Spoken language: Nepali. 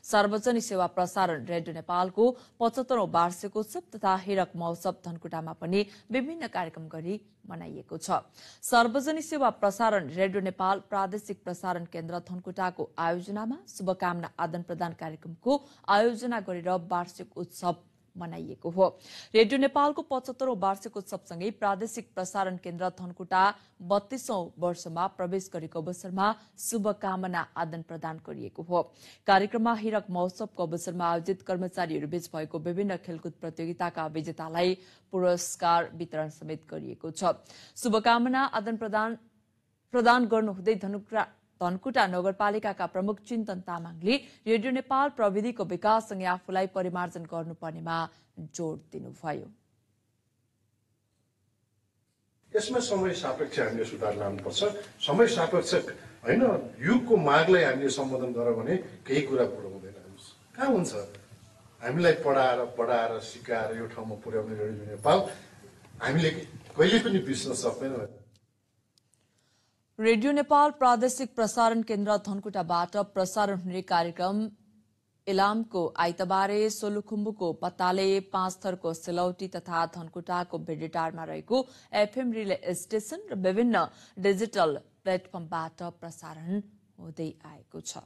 सार्वजनिक सेवा प्रसारण रेडियो नेपालको 75औं वार्षिकोत्सव तथा हीरक महोत्सव धनकुटामा पनि विभिन्न कार्यक्रम गरी मनाइएको छ। सार्वजनिक सेवा प्रसारण रेडियो नेपाल प्रादेशिक प्रसारण केन्द्र धनकुटाको आयोजनामा शुभकामना आदान प्रदान कार्यक्रमको आयोजना गरेर वार्षिक उत्सव मनाइएको हो। रेडियो नेपालको 75औं वार्षिकोत्सवसँगै प्रादेशिक प्रसारण केन्द्र धनकुटा 32औं वर्षमा प्रवेश गरेको अवसरमा शुभकामना आदान प्रदान गरिएको हो। कार्यक्रममा हीरक महोत्सवको अवसरमा आयोजित कर्मचारीहरूबीच भएको विभिन्न खेलकुद प्रतियोगिताका विजेतालाई पुरस्कार वितरण समेत गरिएको छ। शुभकामना आदान प्रदान गर्नुहुँदै धनकुटा नगरपालिकाका प्रमुख चिन्तन तामाङले रेडियो नेपाल प्रविधिको विकाससँगै आफूलाई परिमार्जन गर्नुपर्नेमा जोड़ दिनुभयो। यसमा समय सापेक्ष हामीले सुधार ल्याउनुपर्छ। समय सापेक्ष हैन, युगको मागलाई हामीले सम्बोधन गर्यो भने केही कुरा पुरो हुँदैन। कहाँ हुन्छ हामीलाई पढाएर सिकाएर यो ठाउँमा पुर्याउने रेडियो नेपाल हामीले कहिले पनि बिर्सन सक्दैनौँ। रेडियो नेपाल प्रादेशिक प्रसारण केन्द्र धनकुटाबाट प्रसारण हुने कार्यक्रम इलामको आइतबारे, सोलुखुम्बुको पत्ताले, पाँचथरको सिलौटी तथा धनकुटाको भेडेटारमा रहेको एफएम रिले स्टेशन र विभिन्न डिजिटल प्लेटफर्मबाट प्रसारण हुँदै आएको छ।